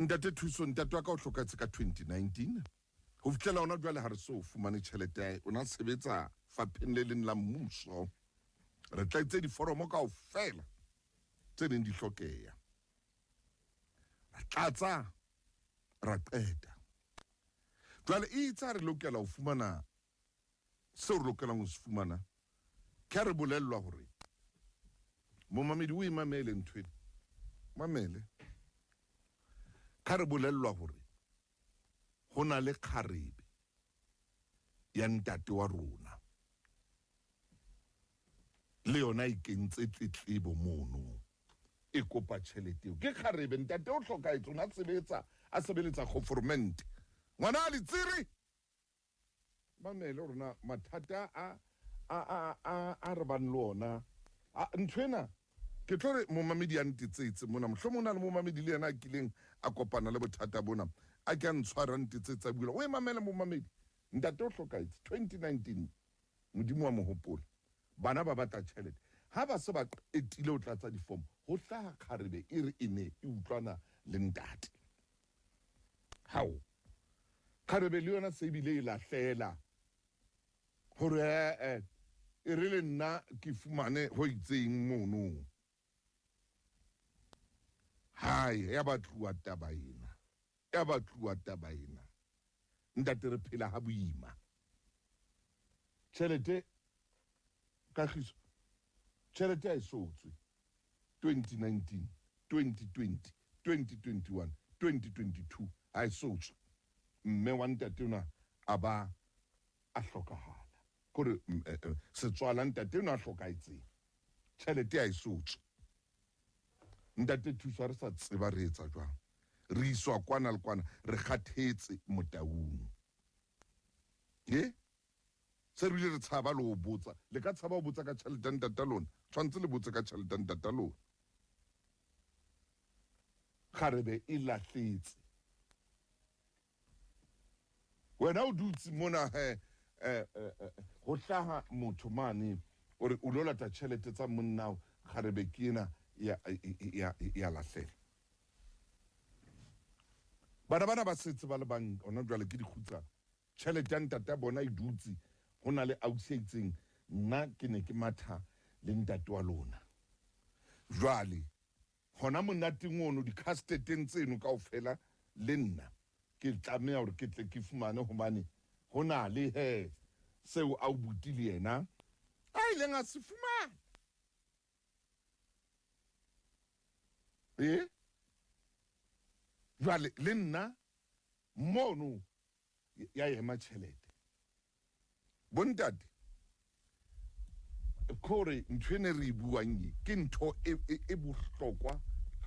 Ntate Thuso, ntate wa ka o hlokahetse ka 2019. Ho fihlela hona jwale ha re so fumane tjhelete ya hae. O na sebetsa fapheng le leng la mmuso. Re tlaitse diforomo kaofela tse neng di hlokeha. Ra tlatsa, ra qeta. Jwale e itse ha re lokela ho fumana seo re lokelang ho se fumana, ke ha re bolellwa hore momamedi o e mamele ntho ena. Mamele. Ka re bolellwa hore ho na le kgarebe ya ntate wa rona le yona e kentse tletlebo mono e kopa tjhelete eo. Ke kgarebe, ntate o hlokahetse, o na sebetsa, a sebeletsa government. Ngwana a letsiri. Mamele hore na mathata a a a a a re bang le ona. A ntho ena ke tlo re momamedi a ntetsetse mona, mohlomong o na le momamedi le yena a kileng a kopana le bothata bona, a ke a ntshwara ntetsetse a buela. O e mamele momamedi, ntate o hlokahetse 2019, Modimo wa mo hopola. Bana ba batla tjhelete. Ha ba se ba qetile ho tlatsa difomo, ho hlaha kgarebe e re e ne e utlwana le ntate. Hao! Kgarebe le yona se ebile e lahlela hore ee e re le nna ke fumane ho itseng mono. Hae, ya batluwa taba ena. Ya batluwa taba ena. Ntate re phela ha boima. Tjhelete kagiso tjhelete ha e so tswe. 2019, 2020, 2021, 2022 ha e so tswe. Mme wa ntate ona a ba a hlokahala. Kore setswala ntate enwa a hlokahetseng. Tjhelete ha e so tswe. Ntate Thuso ha re sa tseba re etsa jwang. Re iswa kwana le kwana, re kgathetse Motaung. Ye? Se re bile re tshaba le ho botsa. Le ka tshaba ho botsa ka tjhelete ya ntata lona. Tshwanetse le botse ka tjhelete ya ntata lona. Kgarebe e lahletse. Wena o dutse mona he eh, eh, eh, ho hlaha motho mane o re o lo lata tjhelete tsa monnao, kgarebe ke ena ya ya ya lahlela. Bana bana ba setse ba le bang hona jwale ke dikgutsana. Tjhelete ya ntata bona e dutse ho na le ausi ya itseng, nna ke ne ke matha le ntate wa lona. Jwale hona monateng ono di-casteteng tseno kaofela le nna ke tlameha hore ke tle ke fumane hobane ho na le he seo aubuti le yena a ileng a se fumana. E jwale le nna mono ya ema tjhelete. Bontate, kore ntho e ne re e buang e ke ntho e, e, e bohlokwa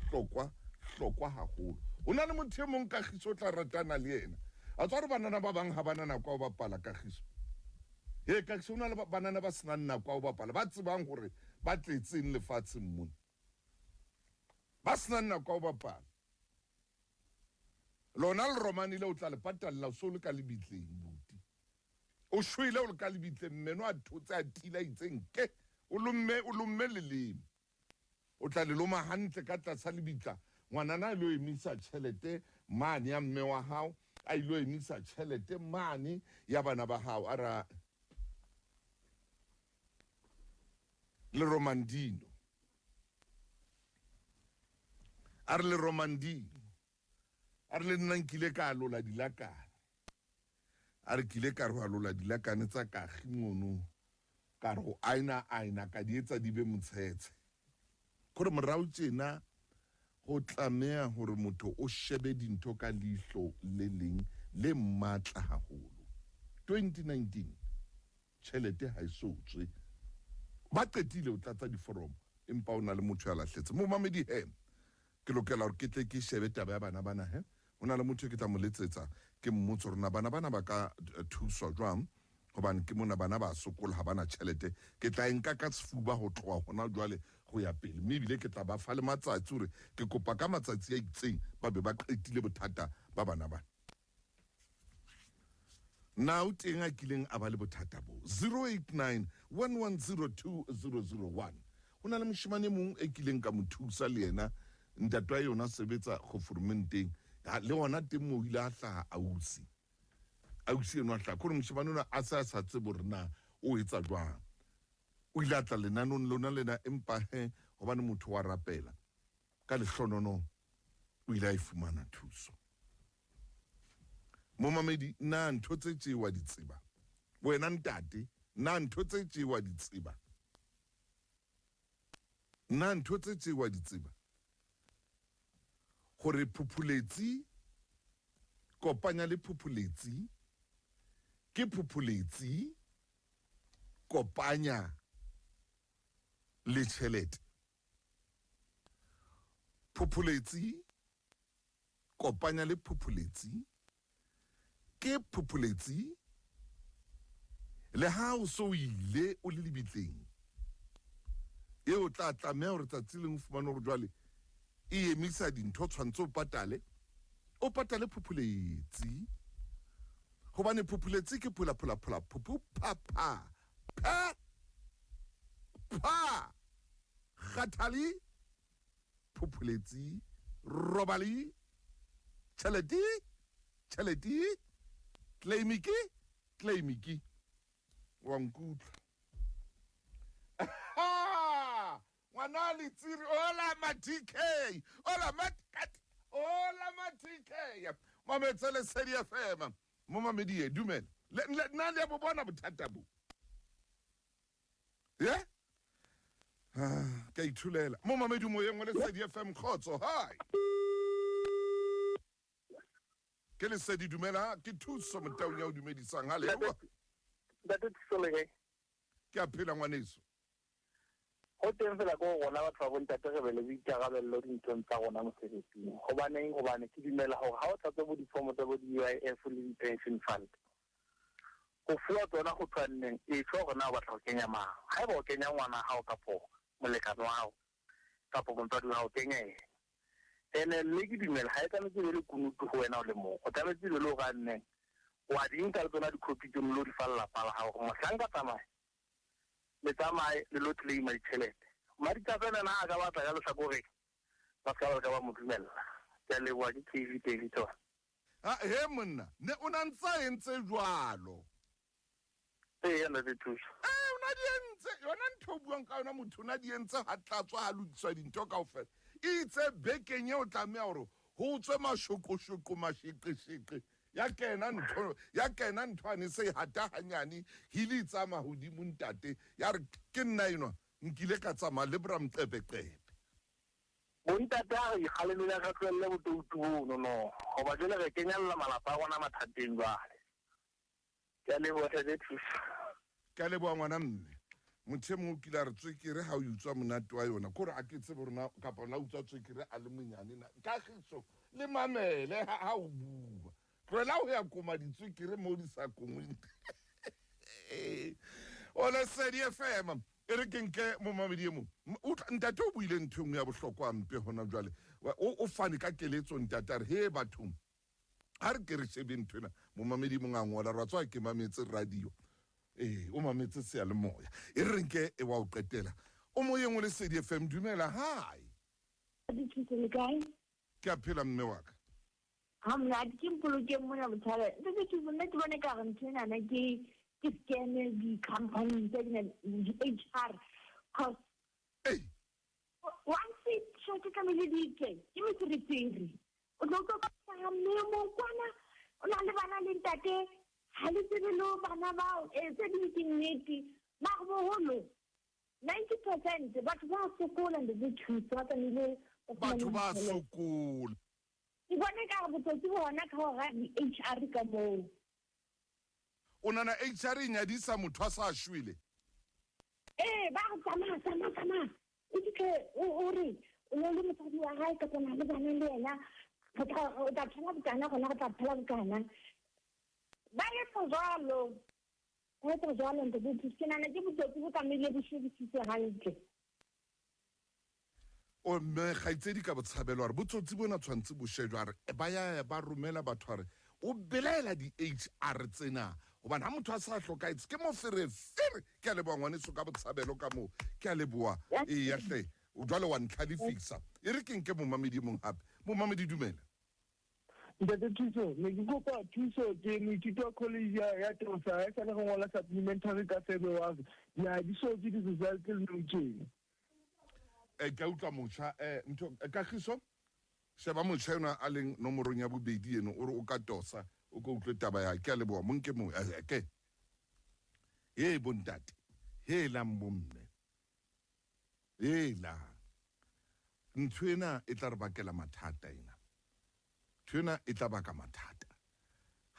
hlokwa hlokwa haholo. Ho na le motho e mong Kagiso o tla ratana le yena. A tswa re banana ba bang ha bana nako ya ho bapala Kagiso. He Kagiso, ho na le banana ba senang nako ya ho bapala, ba tsebang hore ba tletseng lefatsheng mona. Ba senang nako ya ho bapala. Lona le romane le o tla le patalla o so le ka lebitleng buti. O shwele o le ka lebitleng meno a thotse a tila itseng ke o lomme o lomme leleme. O tla le loma hantle ka tlasa lebitla ngwanana a ilo emisa tjhelete mane ya mme wa hao a ilo emisa tjhelete mane ya bana ba hao a ra le Romandino. A re le Romandino. A re le nna nkile ka alola dilakane. A re kile ka re alola dilakane tsa kagi mono. Ka re go aina aina ka di etsa di be motshetshe. Kore morao tjena ho tlameha hore motho o shebe dintho ka leihlo le leng le matla haholo. 2019 tjhelete ha e so tswe. Ba qetile ho tlatsa diforomo empa o na le motho ya lahletse. Momamedi he, ke lokela hore ke tle ke shebe taba ya bana bana he. Ho na le motho e ke tla mo letsetsa ke mmotse hore na bana bana ba ka thuswa jwang hobane ke mona bana ba sokola ha bana tjhelete. Ke tla e nka ka sefuba ho tloha hona jwale ho ya pele mme ebile ke tla ba fa le matsatsi hore ke kopa ka matsatsi a itseng ba be ba qetile bothata ba bana bana. Na o teng a kileng a ba le bothata bo? 089 1102 001. Ho na le moshemane e mong e kileng ka mo thusa le yena, ntate wa yona sebetsa goformenteng. Le hona teng moo o ile a hlaha ausi. Ausi enwa a hlaha. Ke hore moshemane ona a se a sa tsebe hore na o etsa jwang. O ile a tla lenanong lona lena empa he hobane motho wa rapela ka lehlonono o ile a e fumana thuso. Momamedi, na ntho tse tje wa di tseba? Wena ntate, na ntho tse tje wa di tseba? Na ntho tse tje wa di tseba? Hore phuphuletsi kopanya le phuphuletsi ke phuphuletsi kopanya le tjhelete. Phuphuletsi kopanya le phuphuletsi ke phuphuletsi le ha o so ile o le lebitleng e o tla tlameha hore tsatsi leng o fumane hore jwale e emisa dintho tshwantse o patale o patale phuphuletsi hobane phuphuletsi ke phula phula phula phuphu pha pha phe pha kgathali phuphuletsi robali tjhelete tjhelete claimiki claimiki wa nkutlwa ngwana letsiri ola ma TK ola ma ola ma TK mametse Lesedi FM mo mamedie dumela nna le bo bona bothata bo ye ka ithulela mo mamedi moyeng wa Lesedi FM kgotso hi ke Lesedi dumela ke Thuso Motaung ya o dumedisang ha le Ntate Thuso le kae? Ke a phela ngwaneso. Ho teng fela ko rona batho ba bontate re be le boikarabello dinthong tsa rona mosebetsing. Hobaneng? Hobane ke dumela hore ha o tlatsa bo difomo tsa bo di-UIF le di-pension fund, ho fuwa tsona ho tshwanneng e tjho hore na o batla ho kenya mang. Haeba o kenya ngwana hao kapo molekane wa hao kapo motswadi wa hao, kenya yena. Ene mme ke dumela ha e tlametse e be le kunutu ho wena o le mong. O tlametse e be le hore a nneng wa di nka le tsona dikhopi tseno lo di fa lelapa la hao hore mohlang ka tsamaya le tsamaye le lo claima ditjhelete. Maditsapena na a ka batla ka lehlakoreng ba se ka ba leka ba mo dumella. Ke a leboha, ke KV Davidson. Ha he monna ne o na ntsa entse jwalo. Ee, ntate Thuso. Ee, o na di entse yona ntho o buang ka yona motho o na di entse ha tlatswa ha lokiswa dintho kaofela. E itse bekeng eo tlameha hore ho tswe mashoqoshoqo masheqesheqe ya kena ntho ya kena ntho ane se hata hanyane hili e tsamaya hodimo ntate ya re ke nna enwa nkile ka tsamaya le bra mqepeqepe. Bontate a re ikgalemele re tlohelle botoutu bono no hoba jwale re kenyella malapa a rona mathateng jwale. Ke a leboha Ntate Thuso. Ke a leboha ngwana mme. Motho e mong o kile a re tswekere ha o utswa monate wa yona kore a ke tsebe hore na kapa na utswa tswekere a le monyane na. Kagiso le mamele ha o bua. Tlohela ho ya koma ditswekere mo di sa kongweng. O Lesedi FM e re ke nke momamedi e mong. Ntate o buile ntho e nngwe ya bohlokwa mpe hona jwale. O fane ka keletso ntate a re he bathong ha re ke re shebe ntho ena. Momamedi mong a ngola ra tswa ke mametse radio. Ee, o mametse seyalemoya. E re nke e wa o qetela. O moyeng o Lesedi FM dumela hi. Dithuso le kae? Ke a phela mme wa ka. Ha monate ke mpolokeng mona botshaba. Ntate Thuso nna ke bone ka re ntho enana ke scam di-company tse di-HR cause once tjhelete tlamehile di tswe ke meferefere. O tlo utlwa ka mme mo kwana o na le bana le ntate ha le tsebe le bana bao tse ding ke nnete mare boholo 90% batho ba sokola Ntate Thuso ba tlamehile batho ba sokola. Ke bone ka re botsotsi bo hona ka hora di-HR ka moo. O nana HR e nyadisa motho a sa shwele? Ee, ba re tsamaya tsamaya tsamaya o fitlhe o re o ne le mosadi wa hae kapa na le bana le yena o tla thola bokana rona re tla thola bokana. Ba etsa jwalo. Ba etsa jwalo Ntate Thuso. Ke nahana ke botsotsi bo tlamehile bo shebisiswe hantle. O mme kgaitsedi ka botshabelo a re botsotsi bona tshwantse bo shejwe a re ba ya ba romela batho a re o belaela di-HR tsena hobane ha motho a sa hlokahetse ke moferefere. Ke a leboha ngwaneso ka botshabelo ka moo. Ke a leboha. Eya hle o jwale wa ntlhalefisa. E re ke nke momamedi e mong hape. Momamedi dumela. Ntate Thuso, ne ke kopa thuso, ke moithuti wa college ya Tosa, ha esale go ngola supplementary ka February. Ya di so ke di-result le nou tjena. Ke a utlwa motjha, ntho Kagiso, sheba motjha enwa a leng nomorong ya bobedi eno, o re o ka tosa, o ko utlwe taba ya, ke a leboha, mo nke mo, ke. He bontate, he lang bomme. He lang. Ntho ena e tla re bakela mathata ena. Ntho ena e tla baka mathata.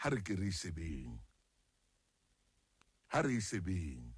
Ha re ke re e shebeng. Ha re e shebeng.